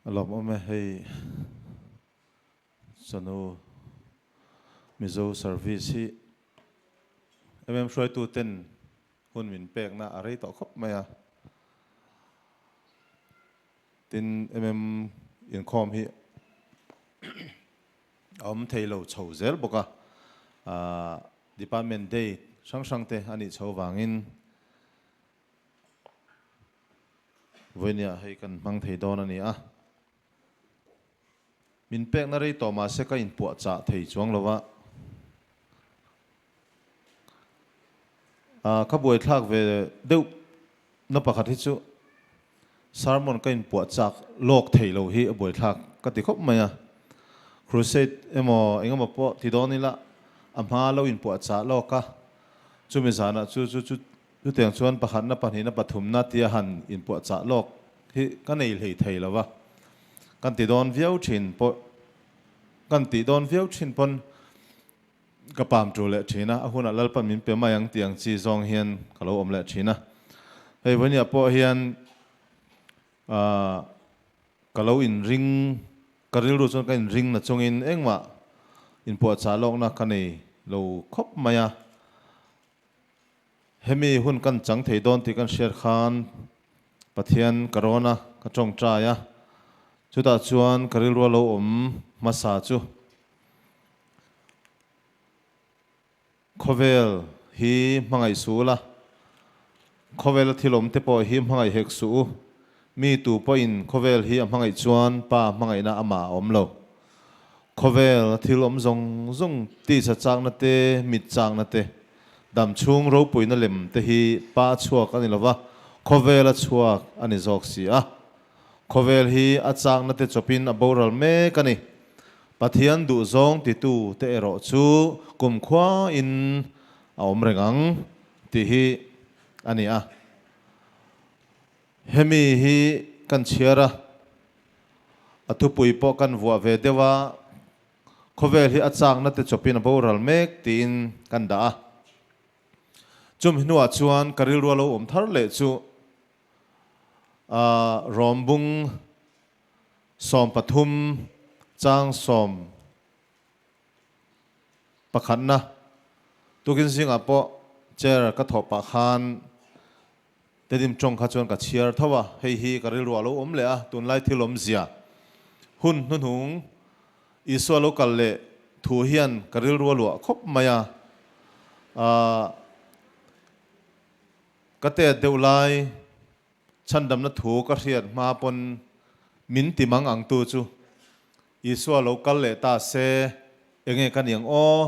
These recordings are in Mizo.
A lawmawm e hei Chanu Mizo Service hi MM hruaitu ten hun min pekna a rei tawh khawp mai a. Tin MM inkhawm hi a awm thei lo chho zel bawk a, Department Day hrang hrang te a nih chho vangin Vawinia hei kan hmang thei dawn a ni a. Min pekna rei tawh mahse ka inpuahchah thei chuang lo a. Ka buaithlak ve deuh na pakhat hi chu sermon ka inpuahchak lawk thei lo hi a buaithlak ka ti khawp mai a. Crusade emaw engemaw pawh ti dawn ila a hma lo inpuahchah lawk a, chumi zanah chu chu chu Chutiang chuan pakhatna, pahnihna, pathumna tia han inpuahchah lawk hi ka nei hlei thei lo va, kan ti dawn viau thin pawh kan tih dawn viau thin pawn ka pam tul leh thin a, a hunah Lalpan min pe mai ang tih ang chi zawng hian ka lo awm leh thin a. Hei vawinia pawh hian aah ka lo inring, ka rilru chuan ka inring na chungin engmah inpuahchah lawkna ka nei lo khawp mai a. Hemi hun kan chang thei dawn tih kan hriat khan Pathian ka rawn a, ka tawngtai a, chutah chuan ka rilru a lo awm hmasa chu khawvel hi hmangaih suh ula, khawvela thil awm te pawh hi hmangaih hek suh u, mi tu pawhin khawvel hi a hmangaih chuan Pa hmangaihna amah a awm lo. Khawvel a thil awm zawng zawng tisa chakna te, mit chakna te, dam chhung ropuina lem te hi pa a chhuak a ni lova, khawvel a chhuak a ni zawk si a. Khawvel hi a chakna te chawpin a boral mek a ni. Pathian duh zawng titu te erawh chu kumkhua in a awm reng ang tih hi a ni a. Hemi hi kan chhiar a. A thupui pawh kan vuah ve deuh a, khawvel hi a chakna te chawpin a boral mek tiin kan dah a. Chumi hnuah chuan ka rilru a lo awm thar leh chu Rawmbung 13 chang sawm pakhatna tukin zingah pawh chair ka thawh pah khan Tedim tawng kha chuan ka chhiar tho a, hei hi ka rilru a lo awm leh a, tunlai thil awmzia hun hnuhnung Isua lo kal leh thu hian ka rilru a luah khawp mai a, aah ka tet deuh lai chhandamna thu ka hriat hma pawn min ti mang ang tu chu Isua lo kal leh ta se enge ka niang aw?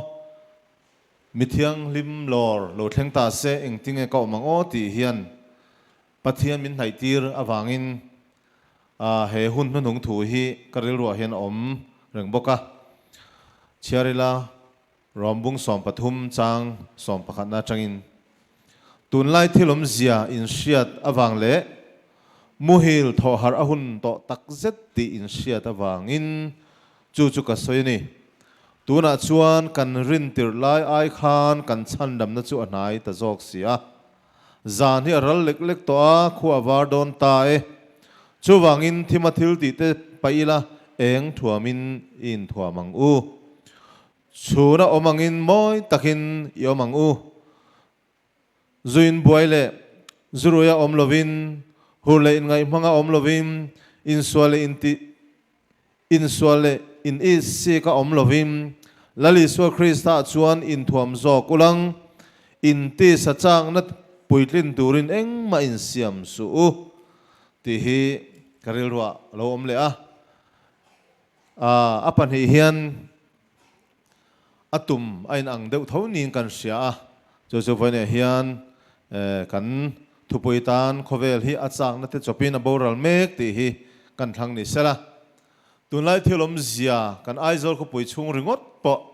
Mi thianghlim lawr lo thleng ta se engtinge ka awm ang aw tih hian Pathian min hnaihtir avangin he hun hnuhnung thu hi ka rilruah hian a awm reng bawk a. Chhiarila Rawmbung 13 chang sawmpakhatna atangin tunlai thil awmzia inhriat avang leh muhil thawhharh a hun tawh takzet tih inhriat avangin Chu chu ka sawi a ni. Tunah chuan kan rin tirh lai ai khan kan chhandamna chu a hnai ta zawk si a. Zan hi a ral lek lek tawh a, khua a var dawn ta e. Chuvangin thima thil tih te paih ila eng thuamin i inthuam ang u. Chhuna awm angin mawi takin i awm ang u. Zuin buai leh zuruia awm lovin, hur leh inngaih hmanga awm lovin, insual leh intih insual leh in issik a awm lovin, Lal Isua Krista chuan inthuam zawk ulang, inti sa chakna puitlin turin engmah insiam suh u tih hi ka rilruah a lo awm leh a. A pahnih hian A tum a inang deuh tho niin kan hria a, chu chu vawiinah hian kan thupui tan khawvel hi a chakna te chawpin a boral mek tih hi kan thlang ni sela. Tunlai thil awmzia kan Aizawl khawpui chhung ringawt pawh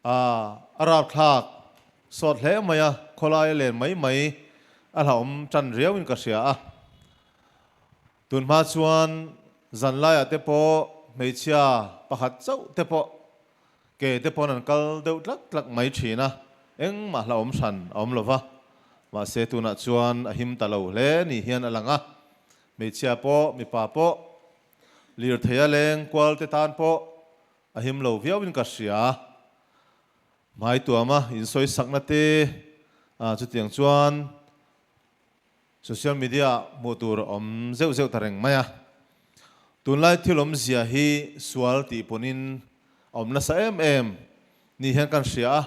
a rapthlak sawt hle mai a, khawlai a len mai mai a hlauhawm tan riauin ka hria a. Tunhma chuan zanlaiah te pawh hmeichhia pakhat chauh te pawh ke te pawn an kal deuh tlak tlak mai thin a, engmah hlauhawm hran a awm lo va. Mahse tunah chuan a him ta lo hle ni hian a lang a, hmeichhia pawh mipa pawh. Lirtheia leng kual te tan pawh a him lo viauin ka hria. Hmai tuama insawi sakna te chutiang chuan social media ah hmuh tur a awm zeuh zeuh ta reng mai a. Tunlai thil awmzia hi sual tih pawnin a awm nasa em em ni hian kan hria a,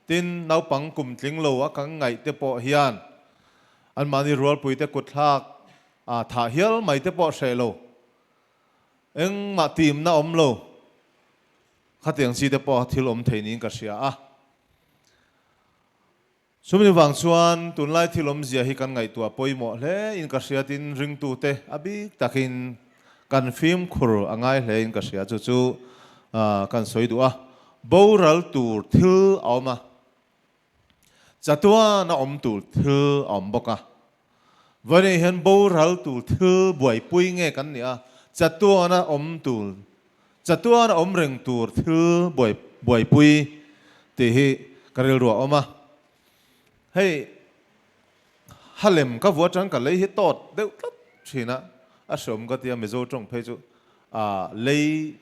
tin naupang kum tling lo a kan ngaih te pawh hian anmahni rualpui te kutthlak a thah hial mai te pawh hreh lo, engmah timna awm lo khatiang chi te pawh thil awm thei niin ka hria a. Chumi vang chuan tunlai thil awmzia hi kan ngaihtuah pawimawh hle in ka hria tin ringtute a bik takin kan fimkhur a ngai hle in ka hria chu chu kan sawi duh a, boral tur thil a awm a, chatuan a awm tur thil a awm bawk a. Vawiin hian boral tur thil buaipui nge kan nih a, chatuan a awm tur Chatuan a awm reng tur thil buai buaipui tih hi ka rilru a awm a. Hei Halem ka vua tang ka lei hi tawt deuh tlat thin a, a hreawm ka tia Mizo tawng phei chu ah lei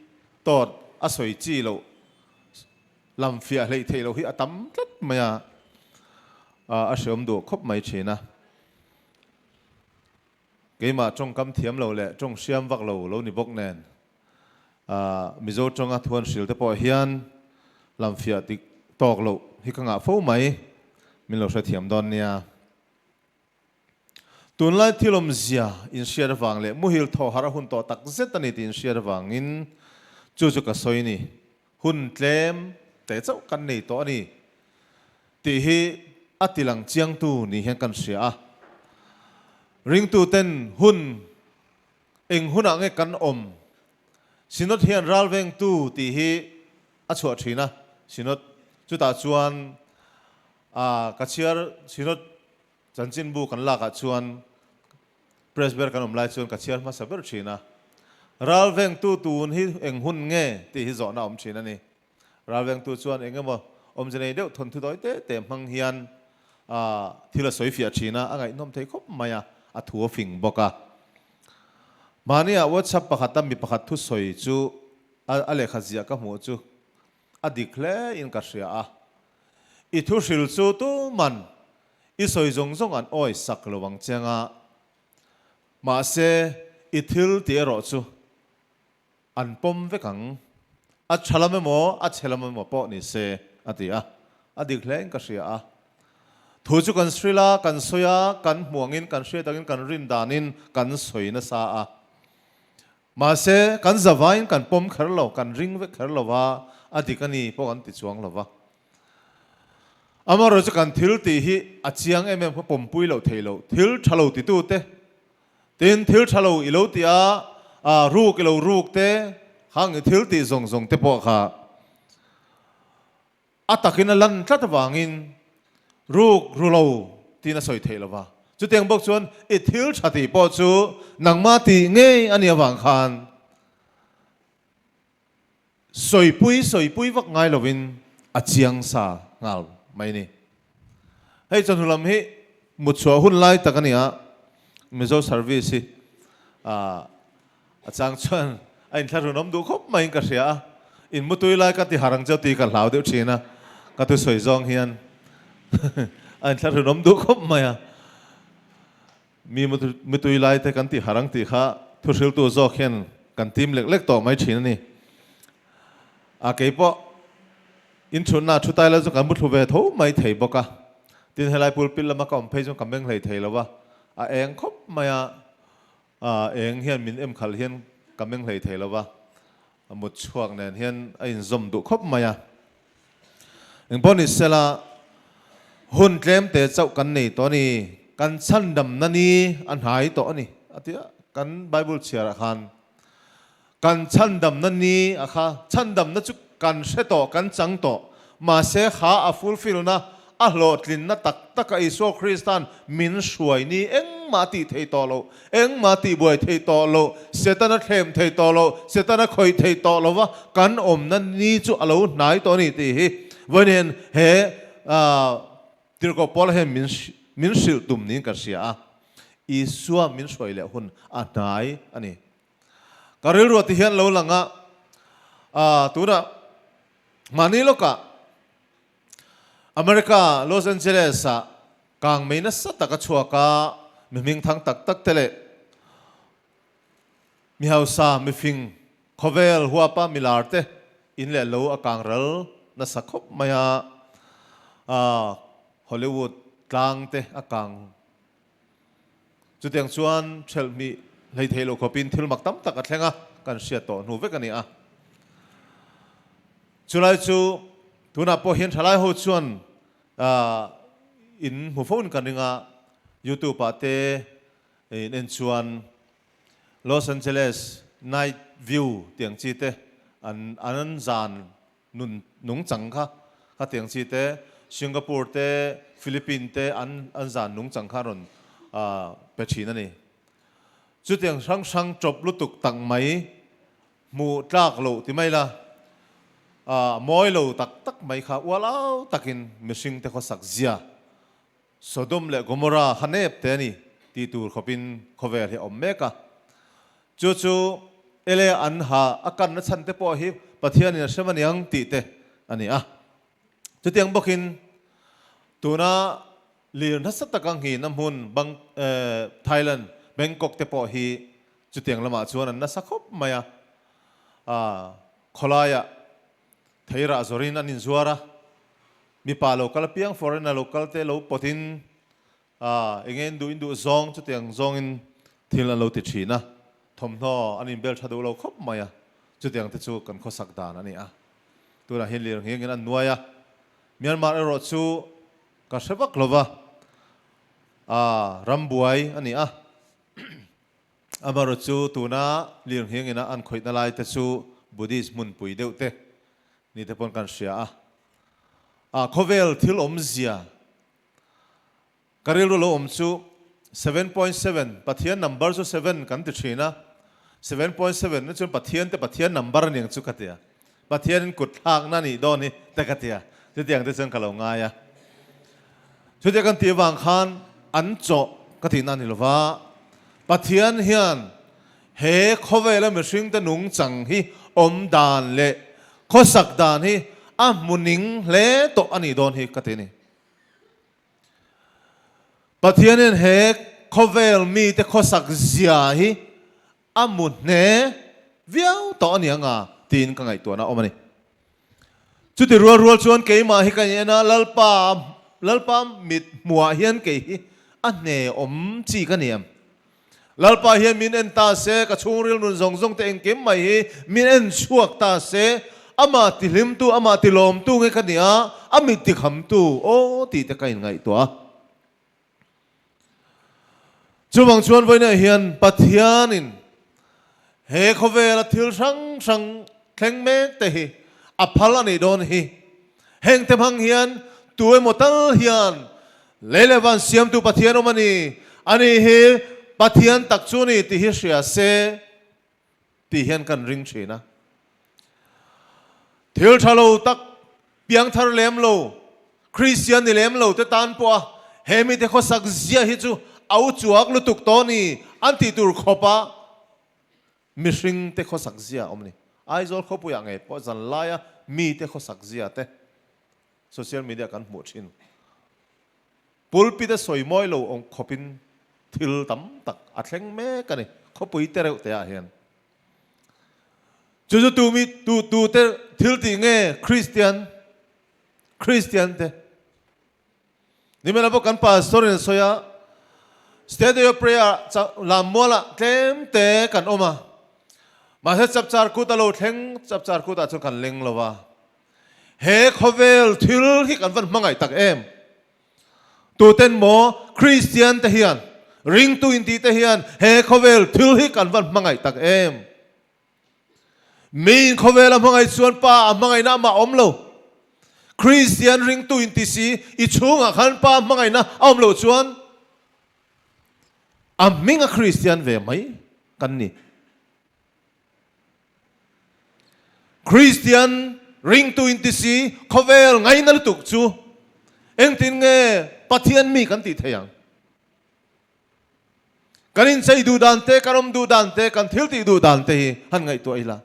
tawt a sawi chi loh lam fiah hleih theih loh hi a tam tlat mai a, a hreawm duh khawp mai thin a. Keimah tawngkam thiam lo leh tawng hriam vak lo lo ni bawk nen, Mizo tawnga thuan hril te pawh hian lamfiah dik tawk loh hi ka ngah fo mai, min lo hrethiam dawn nia. Tunlai thil awmzia inhriat avang leh muhil thaw harh a hun tawh tak zet a ni tih inhriat avangin chu chu ka sawi ni. Hun tlem teh chauh kan nei tawh a ni tih hi a tilang chiangtu ni hian kan hria a. Ringtuten hun eng hunah nge kan awm? Synod hian ralvengtu tih hi a chhuah thin a, Synod chutah chuan ka chhiar Synod Chanchinbu kan lakah chuan Presbyter kan awm lai chuan ka chhiar hmasa ber thin a. Ral vengtu tun hi eng hun nge tih hi zawhna a awm thin a ni. Ral vengtu chuan eng emaw awmze nei deuh thawnthu dawi te te hmang hian thil a sawi fiah thin a, a ngaihnawm thei khawp mai a, a thu a fing bawk a. Mahniah WhatsApp pakhata mi pakhat thusawi chu a lehkha ziah ka hmuh chu A dik hle in ka hria a. I thu hril chu tuman i sawi zawng zawng an awi sak lo ang che anga. Mahse i thil tih erawh chu an pawm vek ang. A tha lam emaw a chhe lam emaw pawh ni se a ti a. A dik hle in ka hria a. Thu chu kan hril a, kan sawi a, kan hmuh angin, kan hriat angin, kan rin danin kan sawi nasa a. Mahse, kan zavaiin kan pawm kher lo, kan ring vek kher lo va, a dik a ni pawh kan ti chuang lo va. Amaherawhchu chu kan thil tih hi a chiang em em kha pawmpui loh thei lo, thil tha lo titute, tin thil tha lo i lo tih a, a ruk i lo ruk te, khang i thil tih zawng zawng te pawh kha A takin a lan tlat avangin ruk ru lo tiin a sawi theih lo va. Chutiang bawk chuan i thil tha tih pawh chu nangmah tih ngei a nih avang khan sawipui sawipui vak ngai lovin a chiang sa nghal mai ni. Hei chawhnu lam hi mutchhuah hun lai tak a ni a, Mizo service hi A chang chuan a inthlahrunawm duh khawp maiin ka hria a, in mutui lai ka ti har ang cheu tih ka hlau deuh thin a, ka thusawi zawng hian a inthlahrunawm duh khawp mai a, mi mutui lai te kan ti har ang tih kha thuhriltu zawk hian kan tim lek lek tawh mai thin a ni. A keipawh inchhunna thu tai la chu kan muthlu ve tho mai thei bawk a, tin helai pulpit lama ka awm phei chuan ka meng hlei thei lo a, a eng khawp mai a. A eng hian min em khalh hian ka meng hlei thei lo va, a mut chhuak nen hian a inzawm duh khawp mai a. Engpawh ni sela, hun tlem te chauh kan nei tawh a ni, kan chhandamna ni a hnai tawh a ni a ti a, kan Bible chhiarah khan kan chhandamna ni a kha, chhandamna chu kan hre tawh, kan chang tawh, mahse kha a fulfill na, a hlawhtlinna tak taka Isua Krista'n min hruai ni engmah tih thei tawh loh, engmah tih buai thei tawh loh, Setana thlem thei tawh loh, Setana khawih thei tawh lova kan awmna ni chu a lo hnai tawh a ni tih hi vawiin he Tirhkoh Paula hian min min hrilh tum niin ka hria a, Isua min hruai leh hun a hnai a ni. Ka rilru ti hian lo lang a, ah tunah mahni lawkah America Los Angeles ah kang mei nasa tak a chhuak a, mi hming thang tak tak te leh mi hausa, mi fing, khawvel huapa mi lar te in leh lo a kang ral nasa khawp mai a, ah Hollywood tlang te a kang. Chutiang chuan ṭhelhmih hleithei loh khawpin thil mak tam tak a thleng a, kan hriat tawh hnu vek a ni a. Chulai chu tunah pawh hian ṭhalai ho chuan in hmu fo in kan ring a, YouTube ah te in en chuan Los Angeles night view tiang chi te an an zan Nun nungchang kha khatiang chi te, Singapore te, Philippine te an an zan nungchang kha rawn pe thin a ni. Chutiang hrang hrang chawp lutuk tak mai hmuh tlak loh ti mai la, mawi lo tak tak mai kha ualau takin mihring te khawsak zia Sodom leh Gomorrah kha nep te a ni tih tur khawpin khawvel hi a awm mek a. Chu chu ele an ha a kanna chhan te pawh hi Pathianin a hrem aniang tih te a ni a. Chutiang bawkin tuna lir nasa taka nghihna hmun Bang Thailand Bangkok te pawh hi chutiang lamah chuan an nasa khawp mai a. Khawlaiah theirah zawrin an inzuar a. Mipa lo kal apiang foreigner lo kal te lo pawt in ah enge in duh in duh zawng chutiang zawng in thil an lo ti thin a, thawmhnaw an inbel tha duh lo khawp mai a, chutiang te chu kan khawsak dan a ni a. Tunah hian lir ngheng in an nuai a, Myanmar erawh chu ka hre vak lo va, ah ram buai a ni a, amaherawh chu tuna lir ngheng ina an khawihna lai te chu Buddhist hmunpui deuh te ni te pawn kan hria a. A khawvel thil awmzia ka rilru lo awm chu 7.7 Pathian number chu 7 kan ti thin a, 7.7 na chuan Pathian te Pathian number aniang chu ka ti a, Pathianin kut thlakna nih dawn hi te ka ti a, chutiang te chuan ka lo ngai a. Chutia kan tih avang khan an chawh ka tihna a ni lova, Pathian hian He khawvela mihringte nungchang hi awm dan leh khawsak dan hi a hmu ning hle tawh a nih dawn hi ka ti a ni. Pathianin he khawvel mite khawsak zia hi a hmu hne viau tawh a ni anga tiin ka ngaihtuahna a awm a ni. Chuti rual rual chuan keimah hi ka en a, Lalpa, Lalpa mit hmuhah hian kei hi a hne awm chi ka ni em? Lalpa hian min en ta se, ka chhungril nun zawng zawng te engkim mai hi min en chhuak ta se, amah tihlimtu, amah tilawmtu nge ka ni a, a mit tikhamtu aw tih te ka inngaihtuah a. Chuvang chuan vawiinah hian Pathianin he khawvela thil hrang hrang thleng mek te hi a phal a nih dawn hi. Heng te hmang hian tu emaw tal hian lei leh van siamtu Pathian awm a ni, ani hi Pathian tak chu a ni tih hi hria se tih hian kan ring thin a. Thil tha lo tak, piangthar lem lo, Kristian ni lem lo te tan pawh a he mite khawsak zia hi chu au chuak lutuk tawh a ni an tih tur khawp a mihring te khawsak zia a awm a ni. Aizawl khawpuiah ngei pawh zanlaia mite khawsak zia te social media kan hmuh thin. Pulpit a sawi mawi lo awm khawpin thil tam tak a thleng mek a ni khawpui te reuh te ah hian. Chu chu tu mi tu tu te thil tih nge Kristian Kristian te Nimela pawh kan pastor in a sawi a State Day of Prayer lam mualah tlem te kan awm a mahse chapchar kut a lo thleng chapchar kut ah chuan kan leng lo a He khawvel thil hi kan van hmangaih tak em? Tuten maw Kristian te hian, ringtu intih te hian he khawvel thil hi kan van hmangaih tak em? Miin khawvel a hmangaih chuan Pa a hmangaihna amah a awm lo. Kristian ringtu inti si i chhungah khan Pa hmangaihna a awm loh chuan a hming a Kristian ve mai kan ni. Kristian ringtu inti si khawvel ngaina lutuk chu engtin nge Pathian mi kan tih theih ang? Kan inchei duh dan te, kan awm duh dan te, kan thil tih duh dan te hi han ngaihtuah ila.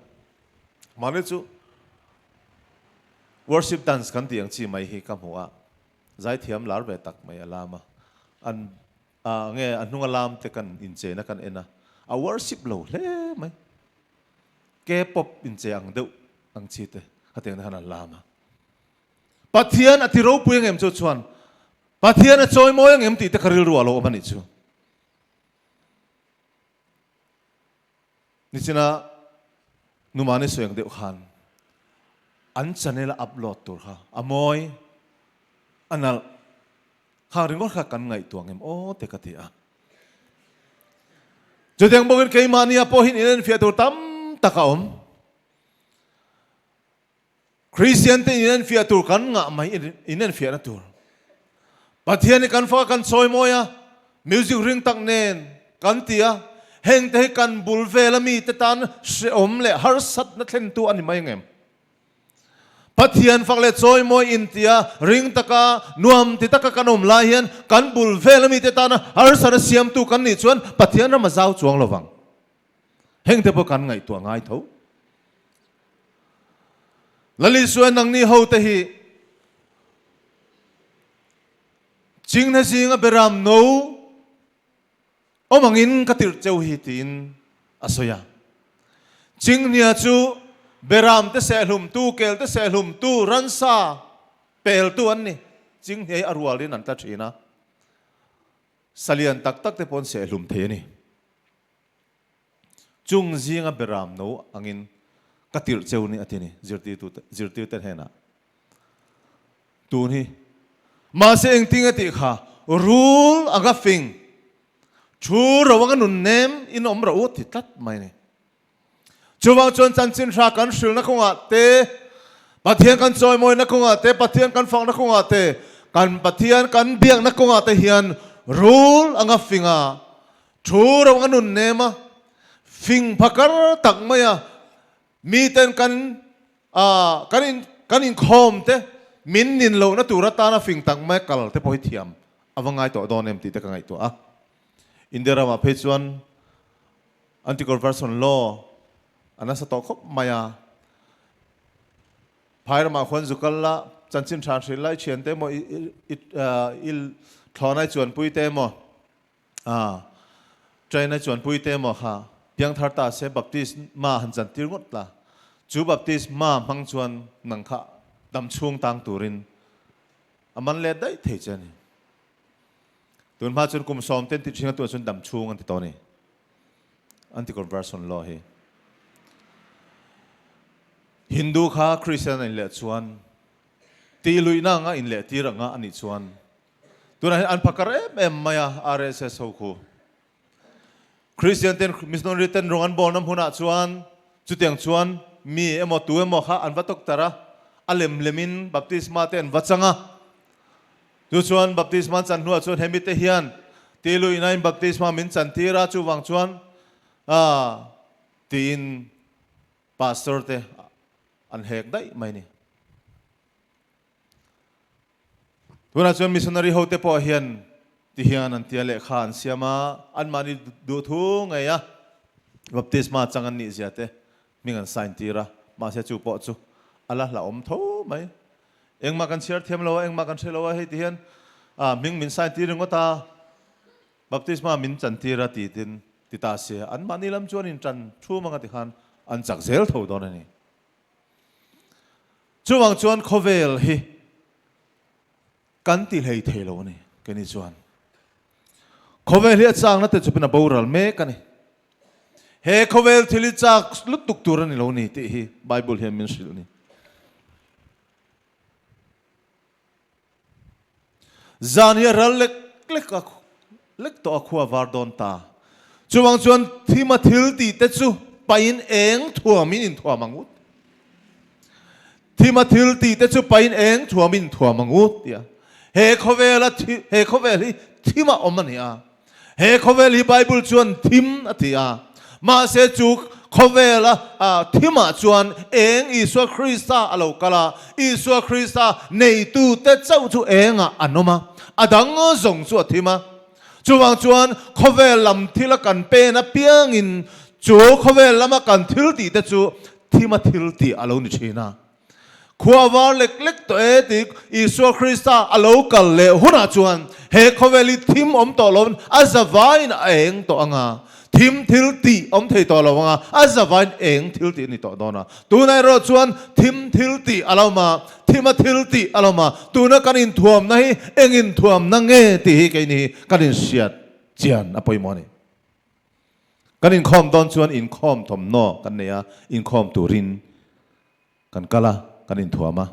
Mahni chu worship dance kan tih ang chi mai hi ka hmu a, zaithiam lar ve tak mai a lam a, an nge a hnunga lam te kan incheina kan en a, a worship lo hle mai. K-pop inchei ang deuh ang chi te khatiang te khan an lam a. Pathian a ti ropui ang em chu chuan Pathian a chawimawi ang em tih te ka rilru a lo awm a nih chu. Nichina Numani sawi ang deuh khan an channel a upload tur kha a mawi, a nalh, khang ringawt kha kan ngaihtuah ang em aw te ka ti a. Chutiang bawkin keimahnia pawhin inenfiah tur tam tak a awm. Kristian te inenfiah tur kan ngah mai inenfiahna tur. Pathian hi kan faka kan sawi mawi a, music ring tak nen kan ti a, heng te hi kan bul vel a mi te tan hrehawm leh harsatna thlentu a ni mai ngem? Pathian fak leh chawi mawi intia ring taka nuam ti taka kan awm lai hian kan bul vel a mi te tana harsatna siamtu kan nih chuan Pathian ram a zau chuang lovang. Heng te pawh kan ngaihtuah ngai tho. Lalisua nangni ho te hi Chinghne zinga beram no awm angin ka tirh cheu hi tiin a sawi a. Chinghnia chu beram te sehlumtu, kel te sehlumtu, ransa peltu an ni. Chinghnia hi a rualin an tla thin a, salian tak tak te pawh an sehlum thei a ni. Chung zinga beram no angin ka tirh cheu ni a ti ni zirtirtute zirtirte hnenah. Tun hi mahse engtin a tih kha rul anga fing thu ro anga nun nem in awm rawh u ti tlat mai ni. Chuvang chuan chanchin hra kan hrilhna kawngah te, Pathian kan chawimawina kawngah te, Pathian kan fakna kawngah te, kan Pathian kan biakna kawngah te hian rul anga finga Thu ro a nun nem a, fing phakar tak mai a, miten kan kan in kan inkhawm te min nin lohna tur atana fing tak mai kal te pawh hi thiam a va ngai tawh dawn em tih te ka ngaihtuah a. India ramah phei chuan Anti-Corruption Law a nasa tawh khawp mai a, Phai ramah khuan zu kal la, chanchin tha hrilh lai thian te emaw i i thlawnai chuanpui te emaw, A, China chuanpui te emaw kha piangthar ta se Baptist ma han chan tir ngawt la, chu Baptist ma hmang chuan nang kha dam chhung tang turin a man let daih thei che a ni. Tun hma chuan kum sawm ten tih thin a tunah chuan dam chhung an ti tawh a ni. Anti-conversion law hi. Hindu kha Christian a inleh chuan tih luihna anga inleh tir anga a nih chuan Tunah hian an phakar em em mai a RSS ho khu. Christian ten missionary ten rawng an bawlna hmunah chuan chutiang chuan mi emaw tu emaw kha an va tawk tar a, a lem lemin baptisma te an va chang a. Chu chuan baptisma an chan hnuah chuan hemi te hian tiluihnain baptisma min chantir a, chuvang chuan tiin pastor te an hek daih mai ni. Tunah chuan missionary hote pawh hian ti hian an tia lehkha an siam a, anmahni duhthu ngei a baptisma chang an nih zia te hming an sign tir a, mahse chu pawh chu a la hlauhawm tho mai. Engmah kan chhiar thiam lo a, engmah kan hre lo a, hei ti hian hming min sign tir ringawt a, baptisma min chan tir a ti tin ti ta se, anmahni lam chuan in tan thum anga ti khan an chak zel tho dawn a ni. Chuvang chuan khawvel hi kan ti hlei thei lo a ni, keini chuan. Khawvel hi a chakna te chupin a boral mek a ni. He khawvel thil hi chak lutuk tur a ni lo ni tih hi Bible hian min hrilh a ni. Zan hi a ral lek lek a lek tawh a khua var dawn ta. Chuvang chuan thima thil tih te chu pain eng thuamin inthuam ang ut. Thima thil tih te chu pain eng thuamin inthuam ang ut tia. He khawvela he khawvel hi thima awm a ni a. He khawvel hi Bible chuan thim a ti a, mahse chu khawvela thimah chuan eng Isua Krista a lo kal a, Isua Krista neitute chauh chu engah an awm a, a dang zawng chu a thim a. Chuvang chuan khawvel lam thila kan pen apiangin chu khawvel lama kan thil tih te chu thima thil tih a lo ni thin a. Khua var lek lek tawh e tih Isua Krista a lo kal leh hunah chuan he khawvel hi thim awm tawh lovin a zavaiin a eng tawh ang a, thim thil tih awm thei tawh lo ang a, a zavaiin eng thil tih a ni tawh dawn a. Tunah erawh chuan thim thil tih a lo awm a, thima thil tih a lo awm a, tuna kan inthuamna hi eng inthuamna nge tih hi keini hi kan inhriat chian a pawimawh a ni. Kan inkhawm dawn chuan inkhawm thawmhnaw kan nei a, inkhawm turin kan kal a, kan inthuam a.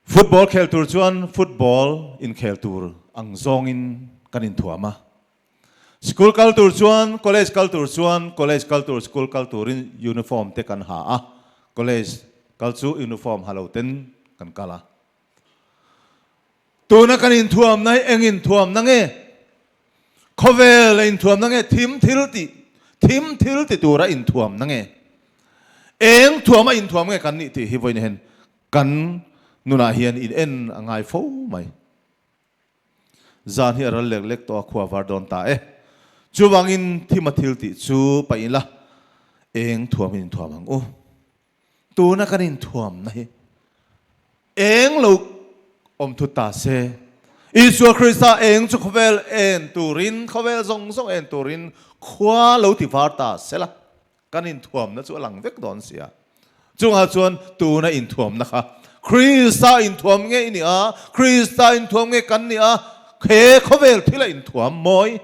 Football khel tur chuan football inkhel tur ang zawngin kan inthuam a. School kal tur chuan, college kal tur chuan, college kal tur, school kal turin uniform te kan ha a. College kal chu uniform ha lo ten kan kal a. Tuna kan inthuamna hi eng inthuamna nge? Khawvel a inthuamna nge? Thim thil tih, thim thil ti tura inthuamna nge? Eng thuama inthuam nge kan nih tih hi vawiin hian kan nunah hian in en a ngai fo mai. Zan hi a ral lek lek tawh a, khua var dawn ta e. Chuvangin thima thil tih chu paih ila eng thuamin inthuam ang u. Tuna kan inthuamna hi eng lo awm thut ta se, Isua Krista eng chu khawvel en turin, khawvel zawng zawng en turin khua lo ti var ta se la, kan inthuamna chu a lang vek dawn sia. Chungah chuan tuna inthuamna kha Krista inthuam nge i ni a, Krista inthuam nge kan ni a, he khawvel thila inthuam mawi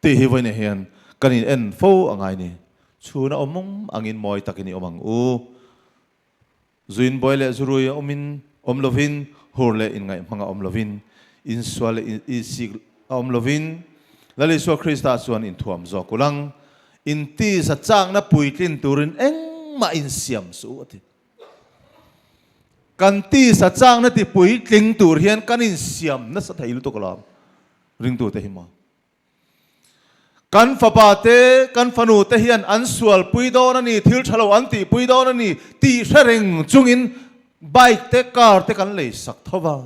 Tih hi vawiinah hian kan in en fo a ngai ni. Chhun a awm awm angin mawi takin i awm ang u. Zuin buai leh zurui a awmin awm lovin, hur leh inngaih hmang a awm lovin, insual leh isik a awm lovin, Lal Isua Krista chuan inthuam zawk ulh ang. Intisa chakna puitlin turin engmah insiam suh u a ti. Kan tisa chakna ti puitling tur hian kan insiam nasa thei lutuk alawm. Ringtute hi maw? Kan fapa te, kan fanu te hian an sualpui dawn a ni, thil tha lo an tihpui dawn a ni tih hre reng chungin bike te, car te kan lei sak tho va.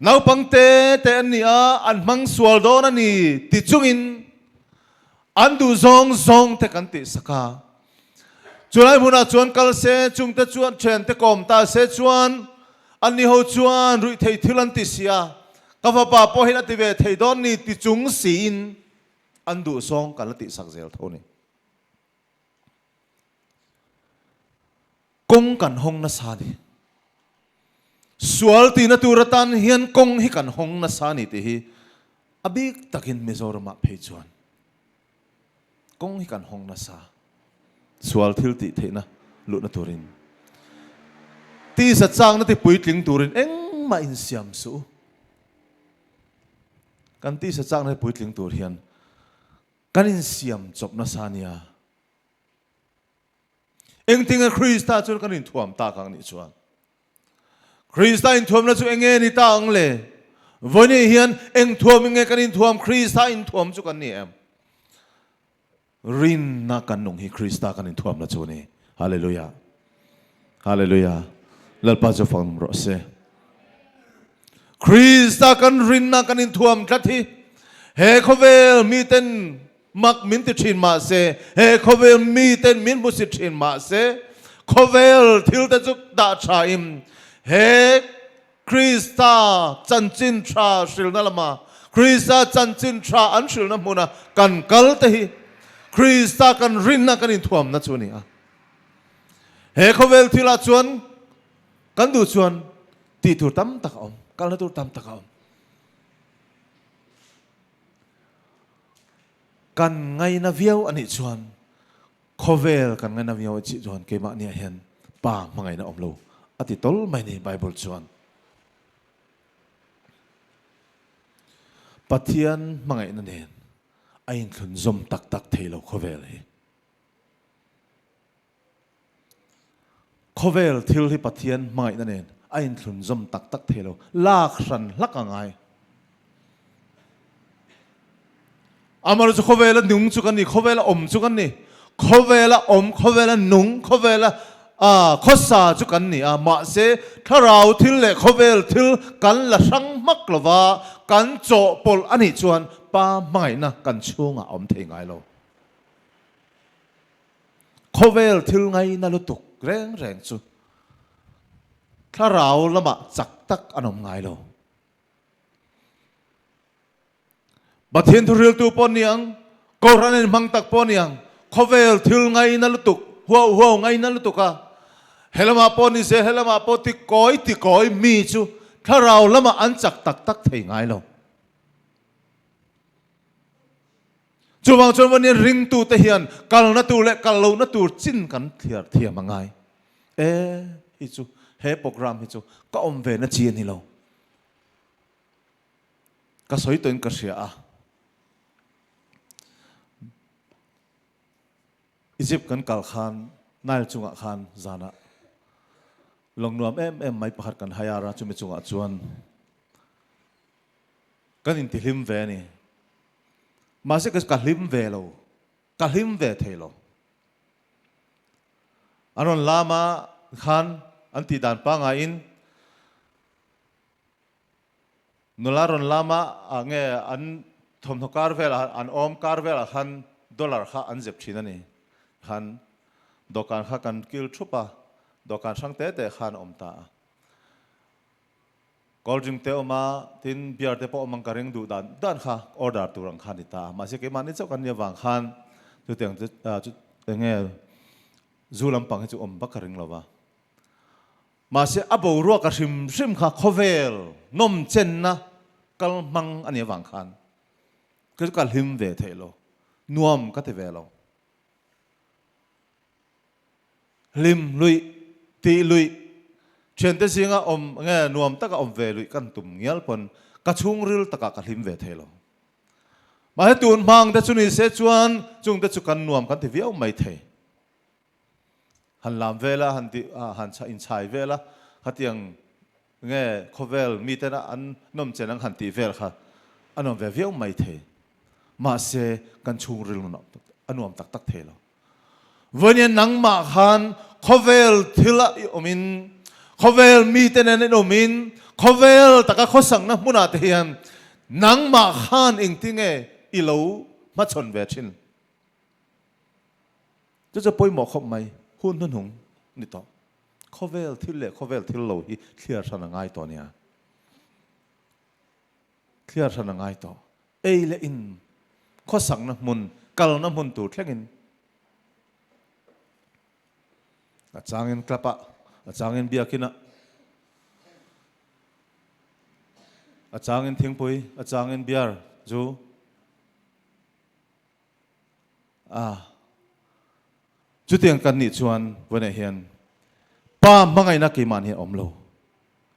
Naupang te te an ni a, an hmang sual dawn a ni ti chungin an duh zawng zawng te kan tih sak a. Chulai hmunah chuan kal se, chungte chuan thiante kawm ta se chuan anni ho chuan ruih thei thil an ti si a, ka fapa pawhin a ti ve thei dawn ni ti chung siin an duh zawng kan la tihsak zel tho ni. Kawng kan hawng nasa ni. Sual tihna tur atan hian kawng hi kan hawng nasa ni tih hi a bik takin Mizoramah phei chuan Kawng hi kan hawng nasa. Sual thil tih theihna luhna turin. Tisa chakna ti puitling turin engmah insiam suh u. Kan tisa chakna hi puitling tur hian kan insiam chawp nasa nia. Engtinge Krista chuan kan inthuam tak ang nih chuan. Krista inthuamna chu enge ni ta ang le? Vawiin hian eng thuam in nge kan inthuam? Krista inthuam chu kan ni em? Rinna kan nung hi Krista kan inthuamna chu a ni. Hallelujah. Hallelujah. Lalpa chu fang rawh se. Krista kan rinna kan inthuam tlat hi he khawvel miten Mak min ti thin mah se, he khawvel miten min hmu si thin mah se, khawvel thil te chu dah tha in he Krista chanchin tha hrilna lama Krista chanchin tha an hrilna hmuna kan kal te hi Krista kan rinna kan inthuamna chu a ni a. He khawvel thilah chuan kan duh chuan tih tur tam tak a awm, kalna tur tam tak a awm. Kan ngaina viau a nih chuan khawvel kan ngaina viau a chih chuan keimahniah hian Pa hmangaihna awm lo a ti tawl mai ni Bible chuan. Pathian hmangaihna nen a inthlunzawm tak tak thei lo khawvel hi. Khawvel thil hi Pathian hmangaihna nen a inthlunzawm tak tak thei lo, lak hran hlak a ngai. Amaherawhchu chu khawvela nung chu kan ni, khawvela awm chu kan ni. Khawvela awm, khawvela nung, khawvela. A, khawsa chu kan ni a, mahse thlarau thil leh khawvel thil kan la hrang hmak lo va, kan chawhpawlh a nih chuan Pa hmangaihna kan chhungah a awm thei ngai lo. Khawvel thil ngaina lutuk reng reng chu thlarau lamah chak tak an awm ngai lo. Pathian thuhriltu pawh ni ang, Kohhran in hmang tak pawh ni ang, khawvel thil ngaina lutuk, huau huau ngaina lutuk a, he lamah pawh ni se, he lamah pawh ti kawi ti kawi mi chu thlarau lamah an chak tak tak thei ngai lo. Chuvang chuan vawnian ringtute hian kalna tur leh kal lohna tur chin kan thliar thiam a ngai. E, hi chu he program hi chu ka awm ve na chi a ni lo. Ka sawi tawhin ka hria a. Egypt kan kal khan Nile chungah khan zanah lawng nuam em em mai pakhat kan hire a, chumi chungah chuan kan intihlim ve a ni. Mahse ka hlim ve lo, ka hlim ve thei lo. An rawn lam a khan an tih dan pangaiin Nula rawn lama ah nge an thawmhnaw kar velah an awm kar velah khan dollar kha an zep thin a ni. Khan dawhkan kha kan kil thup a, dawhkan hrang te te khan a awm ta a. Cold drink te awm a, tin beer te pawh awm ang ka ring duh dan dan kha order tur ang kha a ni ta a. Mahse keimahni chauh kan nih avang khan chutiang chu chu enge zu lampang hi chu awm vak ka ring lo va. Mahse, a boruak a hrim hrim kha khawvel nawmchenna kal hmang a nih avang khan ka chu ka hlim ve theih lo, nuam ka ti ve lo. Hlim luih, tih luih, thiante zinga awm nge nuam taka awm ve luih kan tum ngial pawn ka chhungril takah ka hlim ve thei lo. Mahse, tun hmang te chu ni se chuan chungte chu kan nuam kan ti viau mai thei. Han lam vel a, han ti han inchhai vel a, khatiang nge khawvel miten a an nawm chen ang han tih vel kha a nuam ve viau mai thei. Mahse, kan chhungril nun a nuam tak tak thei lo. Vawiin nangmah khan khawvel thil a i awmin, khawvel mite nen in awmin, khawvel taka khawsakna hmunah te hian nangmah khan engtinge i lo hmachhawn ve thin? Chu chu pawimawh khawp mai, hun hnuhnung ni tawh. Khawvel thil leh khawvel thil lo hi thliar hran a ngai tawh nia. Thliar hran a ngai tawh. Ei leh in, khawsakna hmun, kalna hmun tur thlengin a changin club ah, a changin biakin ah, a changin thingpui, a changin beer, zu, A, chutiang kan nih chuan vawiinah hian Pa hmangaihna keimah hi a awm lo,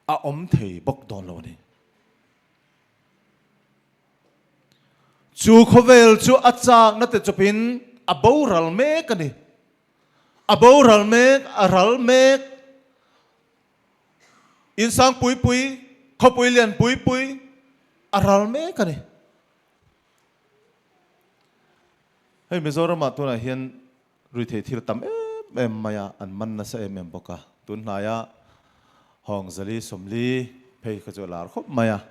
a awm thei bawk dawn lo a ni. Chu khawvel chu a chakna te chawpin a boral mek a ni. A boral mek, a ral mek. Insang pui pui, khawpui lian pui pui a ral mek a ni. Hei Mizoramah tunah hian ruithei thil tam em em mai a, an man nasa em em bawk a. Tun hnaia Hawngzali Sawmli phei kha chu a lar khawp mai a.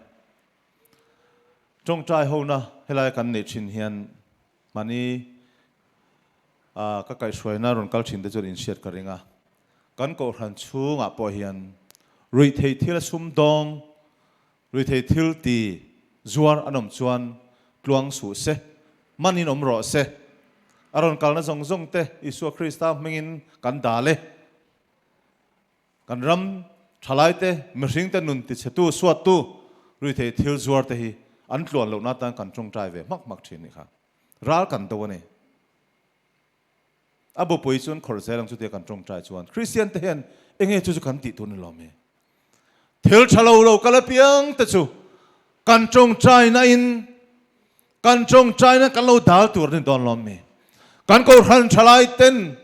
Tawngtai hona helai kan neih thin hian mahni ka kaihhruaina rawn kal thin te chuan inhriat ka ring a. Kan kohhran chhungah pawh hian ruihtheih thil a sumdawng Ruithei thil ti zuar an awm chuan tluang suh se, manin awm rawh se. A rawn kalna zawng zawng te Isua Krista hmingin kan dal e. Kan ram thalaite, mihringte nun tichhetu, suattu, ruithei thil zuar te hi an tluan lohna atan kan tawngtai ve hmak hmak thin nih kha. Ral kan do a ni. A bupui chuan khawrh zel ang chutia kan tawngtai chuan Kristian te hian enge chu chu kan tih tur ni lawm e. Thil tha lo lo kal apiang te chu kan tawngtaina in kan tawngtaina kan lo dal tur ni dawn lawm mi. Kan kohhran thalai ten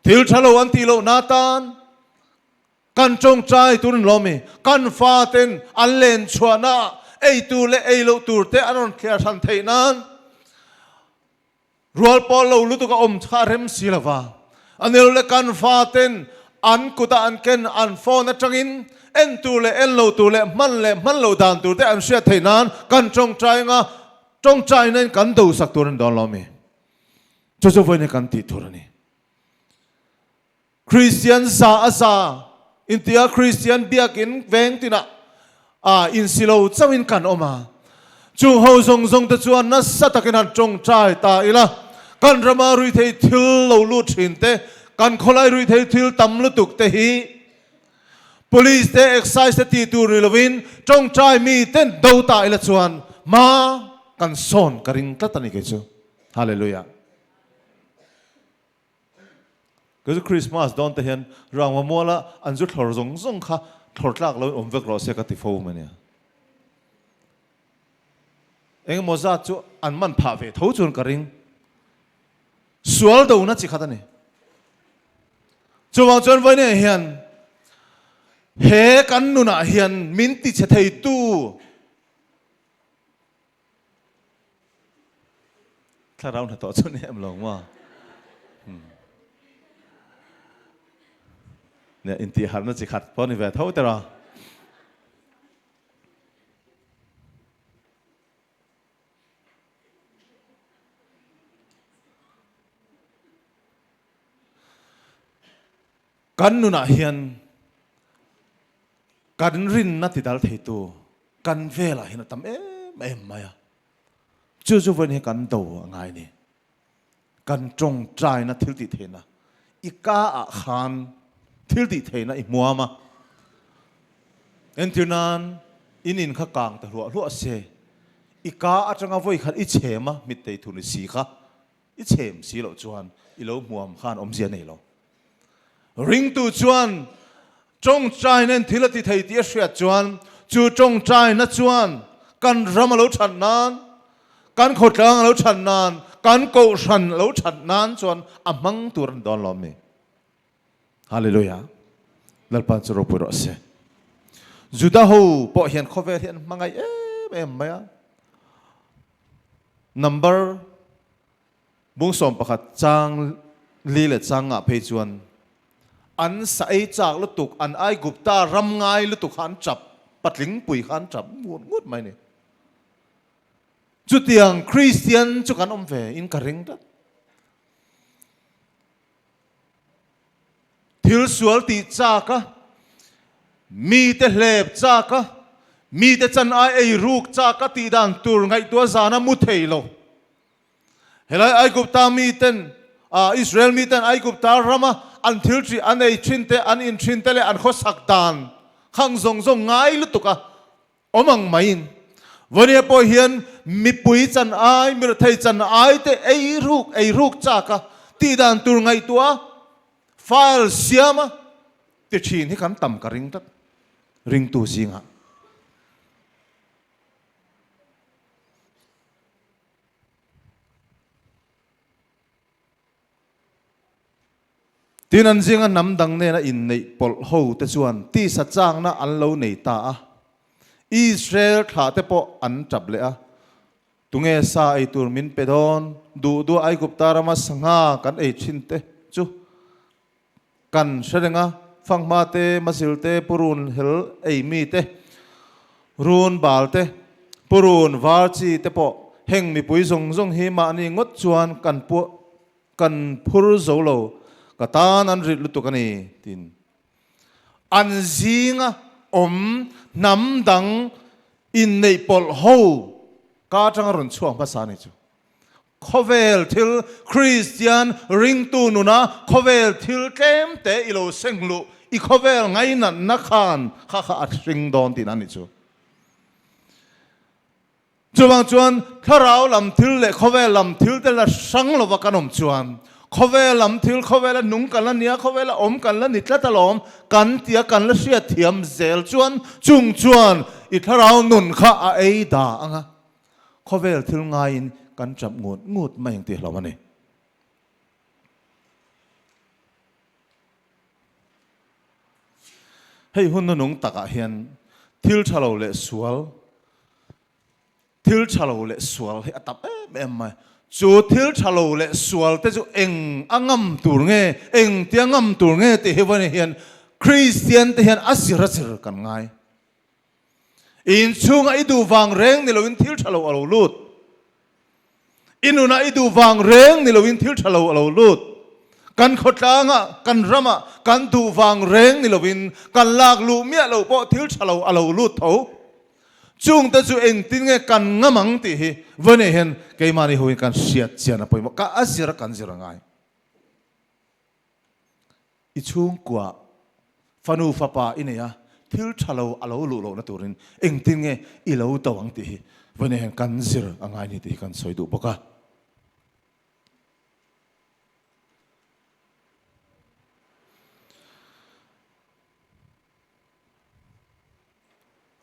thil tha lo an tih loh na tan kan tawngtai tur ni lawm mi. Kan fa ten an len chhuahna ei tur leh ei loh tur te an rawn thliar hran theih nan Rual pawh lo lutuk a awm kha a rem si lo va, a nilo leh kan faten an kuta an ken an phone atangin en tur leh en lo tur leh hman leh hman lo dan tur te an hriat theih nan kan tawngtai anga tawngtaina in kan do sak tur a ni dawn lo mi. Chu chu vawiin hi kan tih tur a ni. Kristian za a za intia Kristian biakin veng tinah a insi lo chauhin kan awm a. Chung ho zawng zawng te chuan nasa takin han tawngtai ta ila, kan rama ruithei thil lo lut thin te, kan khawlai ruithei thil tam lutuk te hi Police te Excise te ti tur ni lovin tawngtai mi ten do ta ila chuan hma kan sawn ka ring tlat a ni kei chu. Hallelujah. Kei chu Christmas dawn te hian rangva muala an zu thlawr zawng zawng kha thlawr tlak loin awm vek rawh se ka ti fo mai nia. Engemaw zat chu an man phah ve tho chuan ka ring. Sual dona chi khat a ni. Chuvang chuan vawiin hian he kan nunah hian min tichhe theitu Thlarau hnathawh chu ni em lo maw? Nia intihharhna chi khat pawh ni ve tho teh a. Kan nunah hian kan rinna ti dal theitu kan velah hian a tam em em mai a. Chu chu vawiin hi kan do a ngai ni. Kan tawngtaina thil tih theihna i ka ah khan thil tih theihna i hmuam a. Entir nan in in kha kang ta hluah hluah se i ka atanga vawi khat i chhem a mittei thu ni si kha I chhem si loh chuan i lo hmuam khan awmzia nei lo. Ringtu chuan tawngtaina in thil a ti thei tih a hriat chuan chu tawngtaina chuan kan ram a lo that nan, kan khawtlang a lo that nan, kan kohhran a lo that nan chuan a hmang tur a ni dawn lawm ni. Hallelujah. Lalpa chu ropui rawh se. Juda ho pawh hian khawvel hi an hmangaih em em mai a. Number bung 11 chang li leh chang ngah phei chuan an sa ei chak lutuk, an Aigupta ram ngai lutuk kha an chap, patling pui kha an chap ngut ngut mai ni. Chutiang Kristian chu kan awm ve in ka ring tlat. Thil sual tih chak a, mite hlep chak a, mite chan ai ei ruk chak a tih dan tur ngaihtuah zana mu thei lo. Helai Aigupta miten, Israel miten Aigupta rama an thil ṭih an ei ṭhin te, an in ṭhin te leh an khawsak dan khang zawng zawng ngai lutuk a Awm ang maiin, Vawnia pawh hian mipui chan ai, mirethei chan ai te ei ruk ei ruk chak a, tih dan tur ngaihtuah a, file siam a ti thin hi kan tam ka ring tlat, ringtu zingah. Tin, an zinga hnam dang nena inneih pawlh ho te chuan tisa changna an lo nei ta a. Israel thlah te pawh an tap leh a, Tunge sa ei tur min pe dawn? Duh duh Aigupta rama sangha kan ei thin te chu kan hre reng a, fanghma te, mazil te, purun hel ei mi te, run bal te, purun var chi te pawh heng mipui zawng zawng hi mahni ngawt chuan kan puah Kan phur zo lo, ka tan an rit lutuk a ni, tiin an zinga awm hnam dang inneih pawlh ho ka atanga rawn chhuak hmasa a ni chu. Khawvel thil Kristian ringtu nuna khawvel thil tlem te i lo seng luh i khawvel ngainatna khan kha kha a hring dawn tihna a ni chu. Chuvang chuan thlarau lam thil leh khawvel lam thil te la hrang lova kan awm chuan khawvel lam thil, khawvela nung kan la nia, khawvela awm kan la ni tlat alawm kan tia kan la hriat thiam zel chuan chung chuan i thlarau nun kha a ei da ang a, khawvel thil ngaiin kan chap ngut ngut mai ang tih hlauh a ni. Hei hun nunung takah hian thil tha lo leh sual, thil tha lo leh sual hi a tam em em mai. Chu thil tha lo leh sual te chu eng a ngam tur nge, eng tia ngam tur nge tih hi vawiin hian Kristian te hian a zir a zir kan ngai. Inchhunga i duh vang reng ni loin thil tha lo a lo lut. I nunah i duh vang reng ni loin thil tha lo a lo lut. Kan khawtlangah, kan ramah kan duh vang reng ni loin kan lak luh miah loh pawh thil tha lo a lo lut tho. Chungte chu engtin nge kan ngam ang tih hi vawiin hian keimahni hoin kan hriat chian a pawimawh. Ka a zir a kan zir a ngai. I chhungkua fanu fapa i nei a, thil tha lo a lo luh lohna turin engtin nge i lo do ang tih hi vawiin hian kan zir a ngai ni tih hi kan sawi duh bawk a.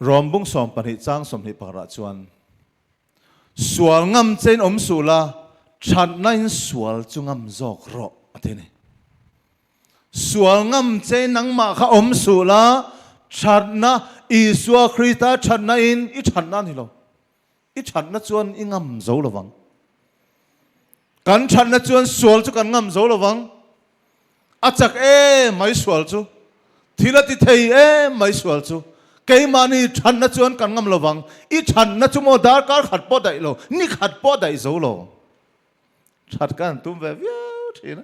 Rom bung 12 chang 21 ah chuan, Sual ngam chein awm suh la, thatna in sual chu ngam zawk rawh, a ti a ni. Sual ngam chein nangmah kha awm suh la, thatna, Isua Krista thatna in i thatna a ni lo. I thatna chuan i ngam zo lo vang. Kan thatna chuan sual chu kan ngam zo lo vang. A chak em mai sual chu. Thil a ti thei em mai sual chu. Keimahni thatna chuan kan ngam lo vang. I thatna chu maw darkar khat pawh daih lo, ni khat pawh daih zo lo. That kan tum ve viau thin a.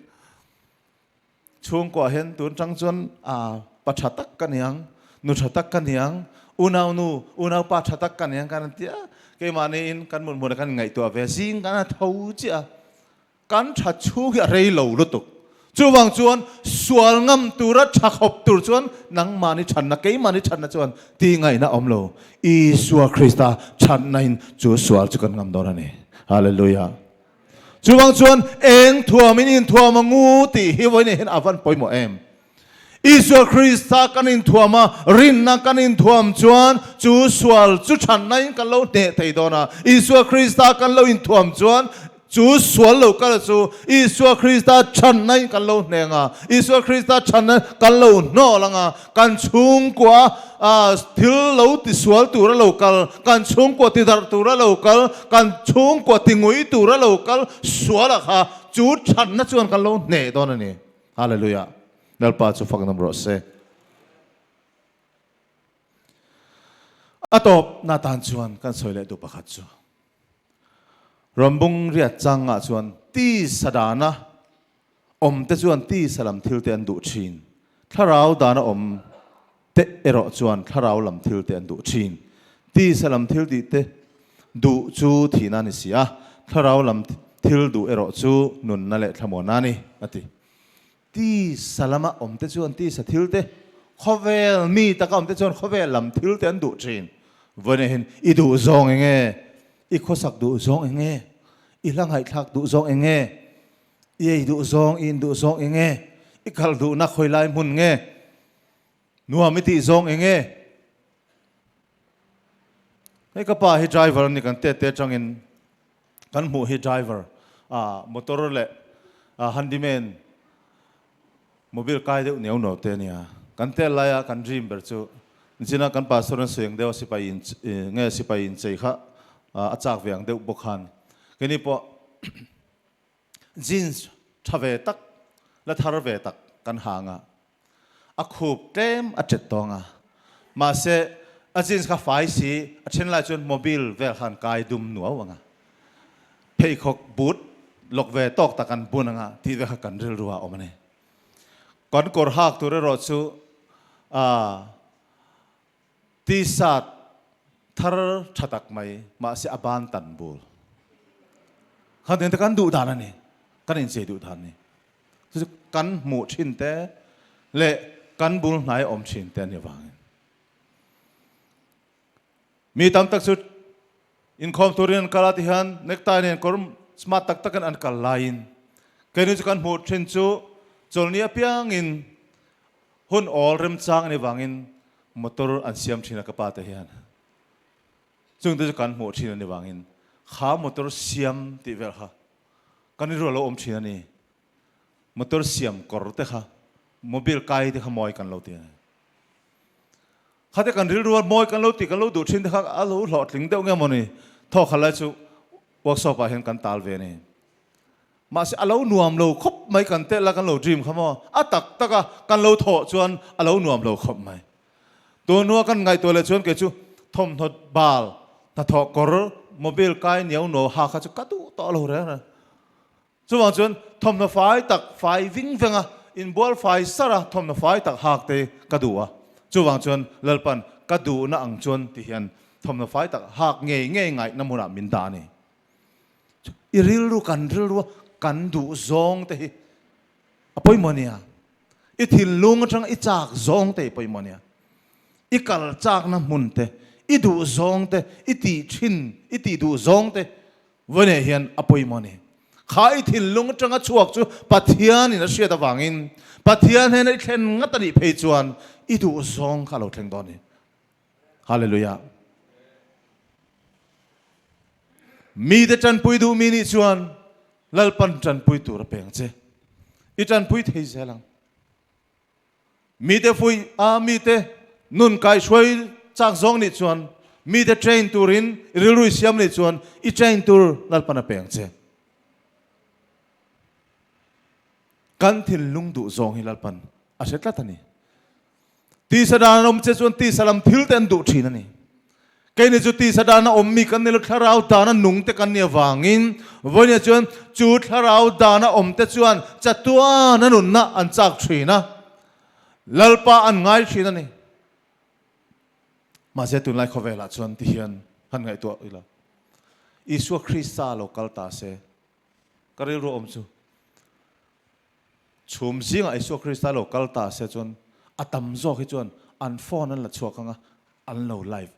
Chhungkuah hian tun tang chuan a pa tha tak ka niang, nu tha tak ka niang, unau nu, unau pa tha tak ka niang kan an ti a. Keimahni in kan mut hmunah kan inngaihtuah ve zing kan a tho chiah a. Kan tha chhung hi a rei lo lutuk. Chuvang chuan sual ngam tura tha khawp tur chuan nangmahni thatna, keimahni thatna chuan tih ngaihna awm lo. Isua Krista thatna in chu sual chu kan ngam dawn a ni. Hallelujah. Chuvang chuan eng thuam in inthuam a ngu tih hi vawiin hian a van pawimawh em? Isua Krista kan inthuam a, rinna kan inthuam chuan chu sual chu chhanna in kan lo hneh thei dawn a. Isua Krista kan lo inthuam chuan chu sual lo kal chu Isua Krista chhanna in kan lo hneng a, Isua Krista chhanna kan lo hnawh lang a, kan chhungkua thil lo tisual tura lo kal, kan chhungkua tidarh tura lo kal, kan chhungkua tingui tura lo kal sual a kha chu chhanna chuan kan lo hneh dawn a ni. Hallelujah. Lalpa chu fak nam rawh se. A tawp na tan chuan kan sawi leh duh pakhat chu Rambung riat chang ah chuan tisa dana awm te chuan tisa lam thil te an duh thin. Thlarau dana awm te erawh chuan thlarau lam thil te an duh thin. Tisa lam thil tih te duh chu thihna a ni si a, thlarau lam thil duh erawh chu nunna leh thlamuanna a ni, a ti. Tisa lama awm te chuan tisa thil te, khawvel mi taka awm te chuan khawvel lam thil te an duh thin. Vawiin hian i duh zawng eng nge? I khawsak duh zawng eng nge? I hla ngaihthlak duh zawng eng nge? I ei duh zawng, i in duh zawng eng nge? I kal duhna khawi lai hmun nge? Nuam i tih zawng eng nge? Hei ka pa hi driver a ni kan tete atangin kan hmuh hi driver ah motor leh handyman mobile kai deuh neu no te a nia. Kan tel laia kan dream ber chu nichina kan pastor an sawi ang deuh a sipai in nge sipai inchei kha a chak ve ang deuh bawk khan keini pawh jeans tha ve tak la thar ve tak kan hang a. A khup tlem a tet tawng a, mahse a jeans kha fai si, a then lai chuan mobile vel khan kai dum nuau ang a, pheikhawk boot lawk ve tawk tak an bun ang a tih ve kha kan rilru ah a awm a ni. Kan kawr hak tur erawh chu ah t-shirt thar tha tak mai mahse a ban tan bul kha nen te kan duh dan a ni, kan inchei duh dan a ni. Chu chu kan hmuh thin te leh kan bul hnai awm thin te a ni avangin mi tam tak chu inkhawm turin an kal a ti hian necktie nen kawr smart tak takin an kal laiin keini chu kan hmuh thin chu chawlhni apiangin hun awl remchang a ni avangin motor an siam thin a ka pa te hian chungte chu kan hmuh thin a ni avangin kha motor siam tih vel kha Kan rilru a lo awm thin a ni. Motor siam kawr te kha, mobile kai te kha mawi kan lo ti a ni. Khate kan rilru a mawi kan lo ti kan lo duh thin te kha a lo hlawhtling deuh nge maw ni. Thawk khat lai chu workshop ah hian kan tal ve a ni. Mahse a lo nuam lo khawp mai kan telh a kan lo dream kha maw? A tak tak a kan lo thawh chuan a lo nuam lo khawp mai. Tun hnua kan ngaihtuah leh chuan kei chu thawmhnaw bal, hnathawh kawr, mobile kai niau nuau ha kha chu ka duh tawh lo reng reng. Chuvang chuan thawmhnaw fai tak, fai ving veng a, inbual fai sar a thawmhnaw fai tak hak te ka duh a. Chuvang chuan Lalpan ka duhna ang chuan ti hian thawmhnaw fai tak hak ngei ngei ngaihna hmunah min dah a ni. I rilru kan rilru a kan duh zawng te hi a pawimawh nia. I thinlung atanga i chak zawng te hi pawimawh nia. I kal chakna hmun te, i duh zawng te, i tih thin, i tih duh zawng te vawiinah hian a pawimawh a ni. Kha i thinlung atanga chhuak chu Pathianin a hriat avangin Pathian hnena i thlen ngat a nih phei chuan i duh zawng kha a lo thleng dawn a ni. Hallelujah. Mite tanpui duh mi nih chuan Lalpan tanpui tur a peng che. I tanpui thei zel ang. Mite fuih a mite nun kai hruai chak zawng nih chuan mite train turin i rilru i siam nih chuan i train tur Lalpan a peng che. Kan thinlung duh zawng hi Lalpan a hre tlat a ni. Tisa dan an awm che chuan tisa lam thil te an duh thin a ni. Keini chu tisa dan a awm mi kan ni lo, thlarau dan a nung te kan ni avangin vawinia chuan chu thlarau dan a awm te chuan chatuan a nunna an chak thin a, Lalpa an ngai thin a ni. Mahse tunlai khawvelah chuan ti hian han ngaihtuah ila, Isua Krista lo kal ta se, ka rilru awm chu Chhum zingah Isua Krista lo kal ta se chuan a tam zawk hi chuan an phone an la chhuak ang a, an lo live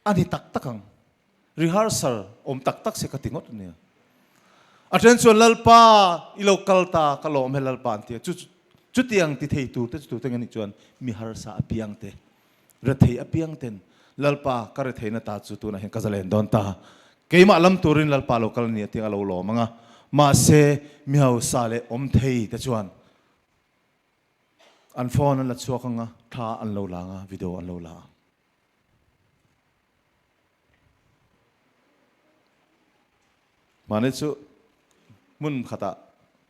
a ni tak tak ang. Rehearsal awm tak tak se ka ti ngawt a nia. A then chuan Lalpa i lo kal ta ka lawm he Lalpa an ti a, chu chutiang ti thei tur te chu tute nge nih chuan mi harsa apiang te Rethei apiang ten Lalpa ka retheina ta chu tunah hian ka zalen dawn ta. Keimah lam turin Lalpa lo kal a ni a tiang a lo lawm ang a. Mahse, mi hausa leh awm thei te chuan an phone an la chhuak ang a, thla an lo la ang a, video an lo la ang. Mahni chu hmun khatah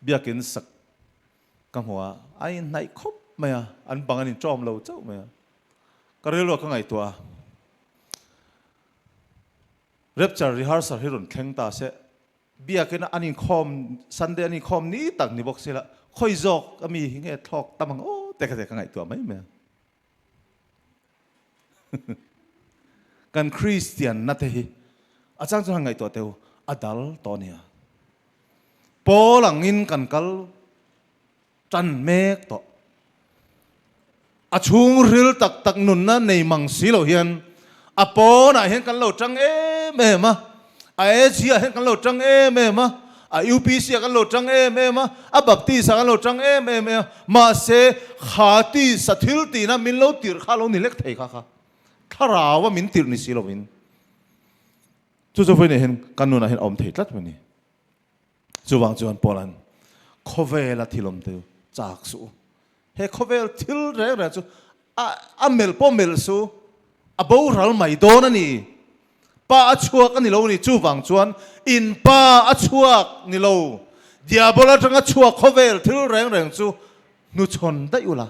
biakin sak Ka hmu a, a inhnaih khawp mai a, an bang an inṭawm lo chauh mai a. Ka rilru a ka ngaihtuah a, Rapture rehearsal hi rawn thleng ta se, biakin an inkhawm, Sunday an inkhawm ni tak ni bawk sila, khawi zawk a mi hi nge thlawk tam ang aw te kha te ka ngaihtuah mai mai a. Kan Kristian na te hi a chang chuan han ngaihtuah teh u, a dal tawh nia. Pawl angin kan kal tan mek tawh. A chhungril tak tak nunna nei mang si lo hian a pawnah hian kan lo tang em em a, a AG ah hian kan lo tang em em a, a UPC ah kan lo tang em em a, a Baptist ah kan lo tang em em em a, mahse kha tisa thil tihna min lo tirh kha lo ni lek thei kha kha thlarau a min tirh ni si lovin chu chu vawiinah hian kan nunah hian a awm thei tlat mai a ni. Chuvang chuan Paula'n khawvela thil awm te chu chak suh u. He khawvel thil reng reng chu a a melh pawh melh suh u, a boral mai dawn a ni. Pa a chhuak a ni lo a ni. Chuvang chuan in pa a chhuak ni lo, Diabol atanga chhuak khawvel thil reng reng chu hnuchhawn daih ula,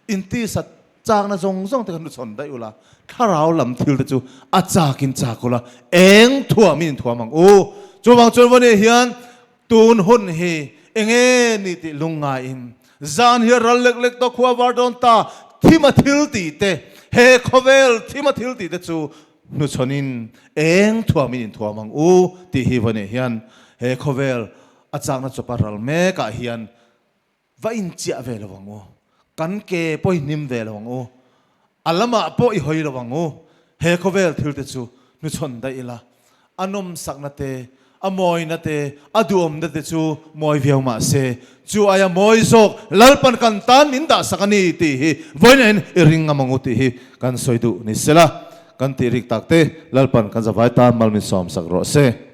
intisat chakna zawng zawng te kha hnuchhawn daih ula, thlarau lam thil te chu a chakin chak ula, eng thuamin inthuam ang u. Chuvang chuan vawni hian tun hun hi enge ni tih lungngaiin zan hi a ral lek lek tawh khua var dawn ta, thima thil tih te, he khawvel thima thil tih te chu hnuchhawnin eng thuamin inthuam ang u tih hi vawni hian he khawvel a chakna chawpa ral mekah hian Va inchiah ve lo ang u. Kan ke pawh i hnim ve lo ang u. A lamah pawh i hawi lo ang u. He khawvel thil te chu hnuchhawn daih ila. A nawmsakna te, a mawina te, a duhawmna te chu mawi viau mah se, chu aia mawi zawk Lalpan kan tan min dahsak a ni tih hi vawiin i ring ngam ang u tih hi kan sawi duh ni sela. Kan tih rik tak te Lalpan kan zavai tan mal min sawmsak rawh se.